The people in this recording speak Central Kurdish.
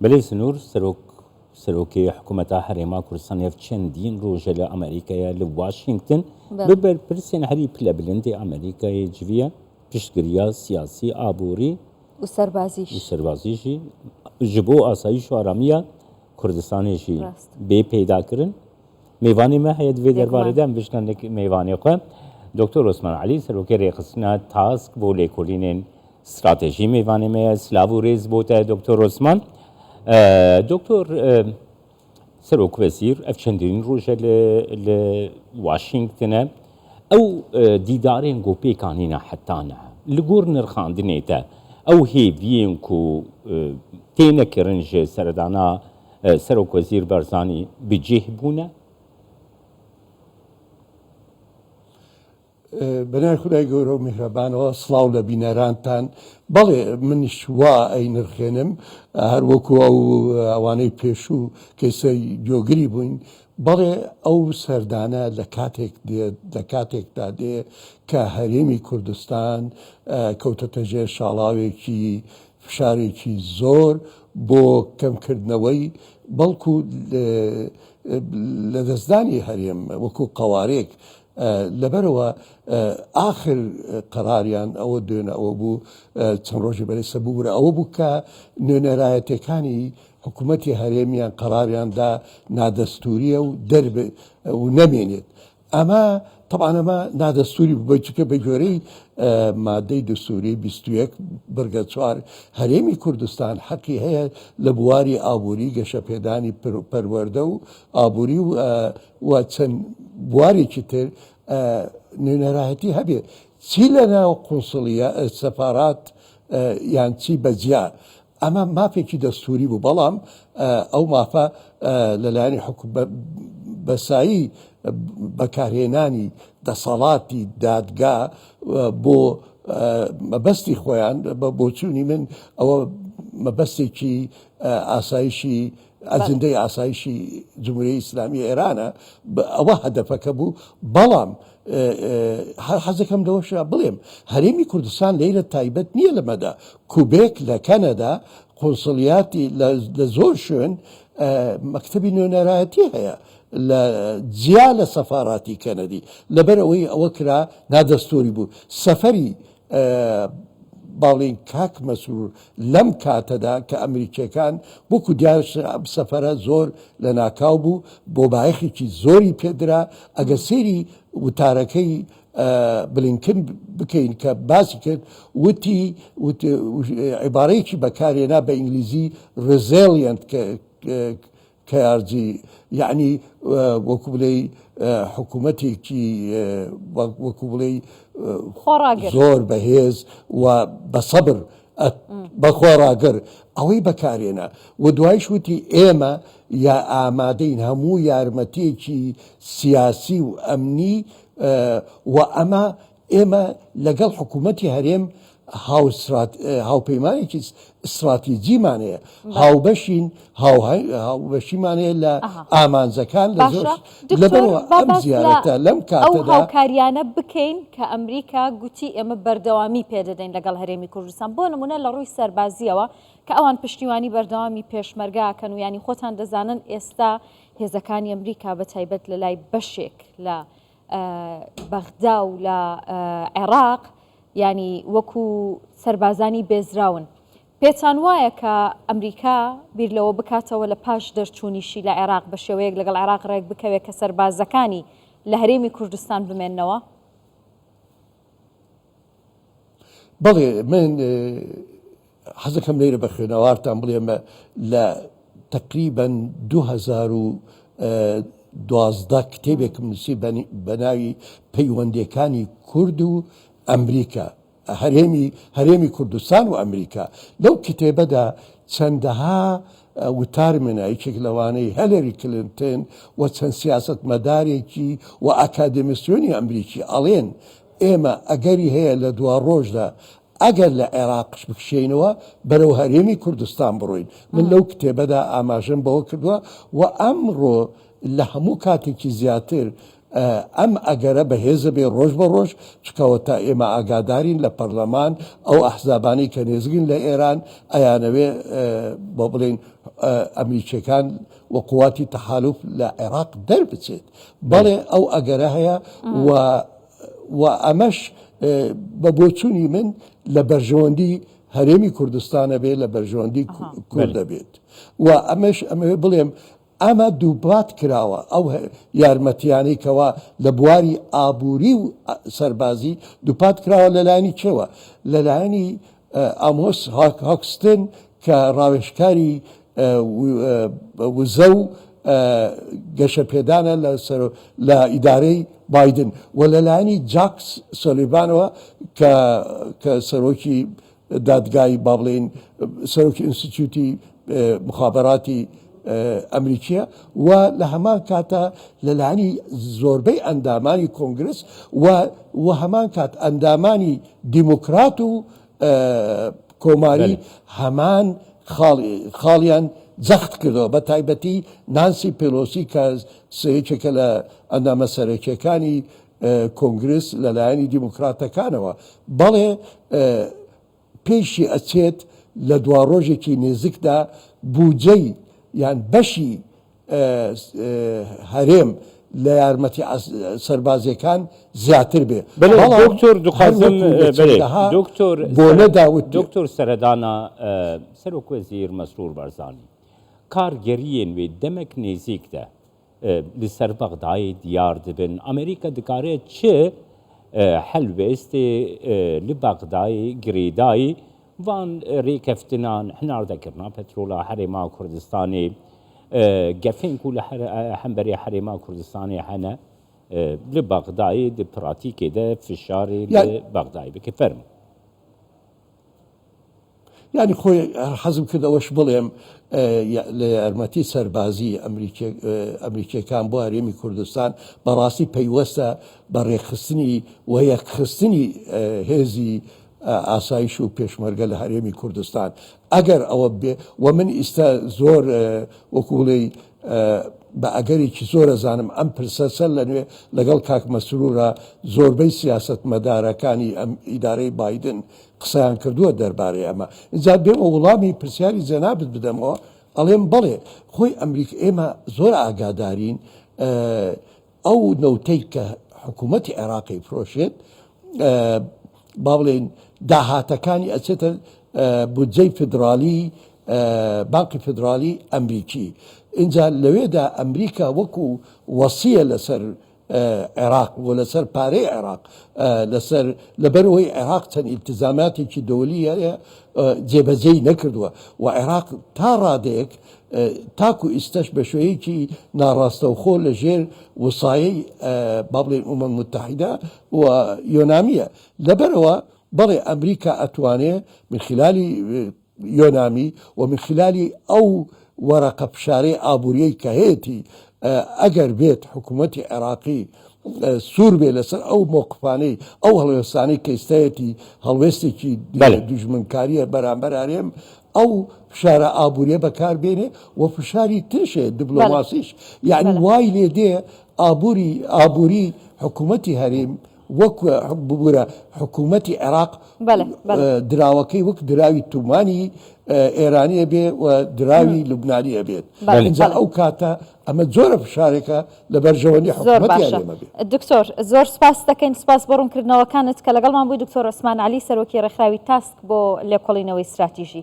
بەلێ سنوور سەرۆک سەرۆکێ حکوومەتا هەرێما کوردستان ئێڤ چەندین ڕۆژە لە ئەمەریکایا لە واشینگتن بە بەرپرسێن هەری پلە بلندێ ئەمەریکایێ جڤیە پشتگریا سیاسی ئابووری و سەربازیش و سەربازیشی ji bo ئاسایش و ئارامیە کوردستانێ ژی بێ پەیدا کرن. مێوانێ me heye di vê derbarê de em bişne nik mêvanê xwe Doktor Osman Elî Serokê Rêxistina Task bo Lêkolînên Stratejî mêvanê me ye. Silav û rêz bo te Doktor Osman. Doktor Serokwezîr ev çendîn roj e li li Washington e. Ew dîdarên ku pêk anîne heta niha li gor nirxandinê te ew hêviyên ku têne kirin ji seredana Serokwezîr Barzanî bi cih bûne? بە ناوی خودای گەورە و میهرەبانەوە سڵاو لە بینەرانتان. بەڵێ منیش وا ئەینرخێنم هەر وەکو ئەو ئەوانەی پێشوو کە ئێستا گۆگری بووین بەڵێ ئەو سەردانە لە کاتێک دێت لە کاتێکدا دێ کە هەرێمی کوردستان کەوتەتە ژێر شاڵاوێکی فشارێکی زۆر بۆ کەمکردنەوەی بەڵکو لەدەستدانی هەرێم وەکو قەوارێک لەبەرەوە ئاخر قەراریان ئەوە دوێنە ئەوە بوو چەند ڕۆژی بەرێ سەبوورە ئەوە بوو کە نوێنەرایەتەکانی حکوومەتی هەرێمیان قەراریاندا نادەستوریە و دەر و نەمێنێت ئەمە تەبعەن ئەمە نادەستوری بوو چونکە بە گوێرەی مادەی دەستوری 21 بڕگە چوار هەرێمی کوردستان حەقی هەیە لە بواری ئابووری گەشەپێدانی پەروەردە و ئابووری و و چەند بوارێکی تر نوێنەرایەتی هەبێ چی لە ناو قونسڵیە سەفارات یان چی بەجیا ئەمە مافێکی دەستووری بوو، بەڵام ئەو مافە لەلایەنی حکوم بە سایی بەکارهێنانی دەسەڵاتی دادگا بۆ مەبەستی خۆیان، بە بۆچوونی من ئەوە مەبەستێکی ئاسایشی ئەجندەی ئاسایشی جمهوری ئیسلامی ئێرانە، ئەوە هەدەفەکە بوو، بەڵام حەزەکەم لەوەشا بڵێم هەرێمی کوردستان لێرە تایبەت نییە لەمەدا، کوبێک لە کەنەدا قونسڵیاتی لە زۆر شوێن مەکتەبی نوێنەرایەتی هەیە لە جیا لە سەفاراتی کەنەدی، لەبەر ئەوەی ئەوە کرا نادەستوری بوو سەفەری باڵین کاک مەسرور لەم کاتەدا کە ئەمریکیەکان وەکو دیار ئەم سەفەرە زۆر لە ناکاو بوو بۆ بایەخێکی زۆری پێدرا ئەگەر سەیری وتارەکەی بلینکن بکەین کە باسی کرد وتی عیبارەیەکی بەکارێنا بە ئینگلیزی resilient کە KRG یەعنی وەکو بڵێی حکوومەتێکی وەکو بڵێی خۆڕاگر زۆر بەهێز و بە سەبر بە خۆڕاگر ئەوەی بەکارێنە و دوایش وتی ئێمە یا ئامادەین هەموو یارمەتیەکی سیاسی و ئەمنی و ئەمە ئێمە لەگەڵ حکوومەتی هەرێم هاوپەیمانێکی ستراتیجیمان هەیە، هاوبەشین، هاوبەشیمان هەیە لە ئامانجەکان لە زۆر لەبەرەوە ئەم زیارەتە لەم کاتەدا ئەو هاوکاریانە بکەین کە ئەمریکا گوتی ئێمە بەردەوامی پێدەدەین لەگەڵ هەرێمی کوردستان بۆ نمونە لە ڕووی سەربازیەوە کە ئەوان پشتیوانی بەردەوامی پێشمەرگە ئەکەن و یانی خۆتان دەزانن ئێستا هێزەکانی ئەمریکا بە تایبەت لە لای بەشێک لە بەغدا و لە عێراق یانی وەکو سەربازانی بێزراون. پێتان وایە کە ئەمریکا بیر لەوە بکاتەوە لە پاش دەرچوونیشی لە عێراق بە شێوەیەک لەگەڵ عێراق ڕێک بکەوێت کە سەربازەکانی لە هەرێمی کوردستان بمێننەوە؟ بەڵێ من حەزەکەم لێرە بە خوێنەوارتان بڵێم لە تەقریبەن 2012 کتێبێکم نووسی بە ناوی پەیوەندیەکانی کورد و ئەمریکا هەرێمی هەرێمی کوردستان و ئەمریکا لەو کتێبەدا چەندەها وتار منە یەکێک لەوانەی هێلەری کلینتن و چەند سیاسەتمەدارێکی و ئاکادمیسیۆنی ئەمریکی ئەڵێن ئێمە ئەگەری هەیە لە دواڕۆژدا ئەگەر لە عێراقش بکشێینەوە بەرەو هەرێمی کوردستان بڕۆین. من لەو کتێبەدا ئاماژەم بەوە کردووە و ئەمڕۆ لە هەموو کاتێکی زیاتر. ئەم ئەگەرە بەهێزە بێ ڕۆژ بە ڕۆژ، چکەوە تا ئێمە ئاگادارین لە پەرلەمان ئەو ئەحزابانەی کە نێزگن لە ئێران ئەیانەوێ بۆ بڵێین ئەمریکیەکان و قواتی تەحالوف لە عێراق دەربچێت. بەڵێ ئەو ئەگەرە هەیە و و ئەمەش بە بۆچوونی من لە بەرژەوەندی هەرێمی کوردستانە بێت لە بەرژەوەندی کوردە بێت و ئەمەش ئەمەوێ بڵێم ئەمە دووپات کراوە ئەو یارمەتیانەی کەوا لە بواری ئابووری و سەربازی دووپات کراوە لەلایەنی کێوە؟ لەلایەنی ئامۆس هاکستن کە ڕاوێژکاری وزە و گەشەپێدانە لە ئیدارەی بایدن و لەلایەنی جاک سۆلیڤانەوە کە سەرۆکی دادگای با بڵێین سەرۆکی ئینستیتیوتی مخابراتی ئەمریکیە و لە هەمان کاتە لەلایەنی زۆربەی ئەندامانی کۆنگرس و و هەمان کات ئەندامانی دیموکرات و کۆماری هەمان خاڵیان جەخت کردەوە بە تایبەتی نانسی پێلۆسی کە یەکێکە لە ئەندامە سەرەکیەکانی کۆنگرس لەلایەنی دیموکراتەکانەوە بەڵێ پێیشی ئەچێت لە دواڕۆژێکی نێزکدا بوجەی یان بەشی هەرێم لە یارمەتی سەربازیەکان زیاتر بێ بەڵام دکتۆر دخوازم دکتۆر بۆنەدا دکتۆر سەردانا سەرۆک وەزیر مەسرور بارزانی کارگەریێن وێ دەمەک نێزیک دە Li ser Bexdayê diyar dibin. Amerîka dikare çi helwêstê li Bexdayê girêdayî van rêkeftinan, hinardekirina petrola Herêma Kurdistanê, gefên ku li hemberê Herêma Kurdistanê hene li Bexdayê di pratîkê de fişarê li Bexdayê bike. Fermo. یانی خۆی هەر حەزم کرد ئەوەش بڵێم لە یارمەتی سەربازی ئەمریکیەکان بۆ هەرێمی کوردستان بەڕاستی پەیوەستە بە ڕێکخستنی و یەکخستنی هێزی ئاسایش و پێشمەرگە لە هەرێمی کوردستان ئەگەر ئەوە بێ و من ئیستا زۆر وەکوڵی بە ئەگەرێکی زۆر ئەزانم ئەم پرسە سەر لە نوێ لەگەڵ کاک مەسرورە زۆربەی سیاسەتمەدارەکانی ئەم ئیدارەی بایدن قسەیان کردووە دەربارەی ئەمە. ئینجا بێمە وڵامی پرسیاری جەنابت بدەمەوە، ئەڵێم بەڵێ خۆی ئەمریک ئێمە زۆر ئاگادارین ئەو نەوتەی کە حکوومەتی عێراق ئەیفرۆشێت با بڵێین داهاتەکانی ئەچێتە بودجەی فیدراڵی بانقی فیدراڵی ئەمریکی ئینجا لەوێدا ئەمریکا وەکو وەسیە لەسەر عێراق و لەسەر پارەی عێراق لەسەر لەبەرئەوەی عێراق چەند ئیلتزاماتێکی دەولی هەیە جێبەجێی نەکردووە و عێراق تا ڕادەیەک تاکو ئیستەش بە شێوەیەکی ناڕاستەوخۆ لە ژێر وسایەی با بڵێین ئومەم متحیدە و یۆنامیە لەبەرئەوە بەڵێ ئەمریکا ئەتوانێ من خلالی یۆنامی و من خلالی ئەو وەرەقە فشارەی ئابووریەی کە هەیەتی ئەگەر بێت حکوومەتی عێراقی سوور بێ لەسەر ئەو مۆقفانەی ئەو هەڵوێستانەی کە ئیستایەتی هەڵوێستێکی دوژمنکاریە بەرامبەر هەرێم ئەو فشارە ئابووریە بەکار بێنێ و فشاری ترشێ دبلۆماسیش یعنی وای لێ دێ ئابووری ئابووری حکوومەتی هەرێم وەک ببورە حکوومەتی عێراق دراوەکەی وەک دراوی تومانی ئێرانیە بێ و دراوی لوبنانیە بێت ئینجا ئەو کاتە ئەمە جۆرە فشارێکە لە بەرژەوەندی حکوومەتی هەرێمە بێ. دکتۆر زۆر سپاست دەکەین سپاس بۆ ڕوونکردنەوەکانت کە لەگەڵمان بووی دکتۆر عوسمان عەلی سەرۆکی ڕێکخراوی تاسک بۆ لێکۆڵینەوەی ستراتیژی.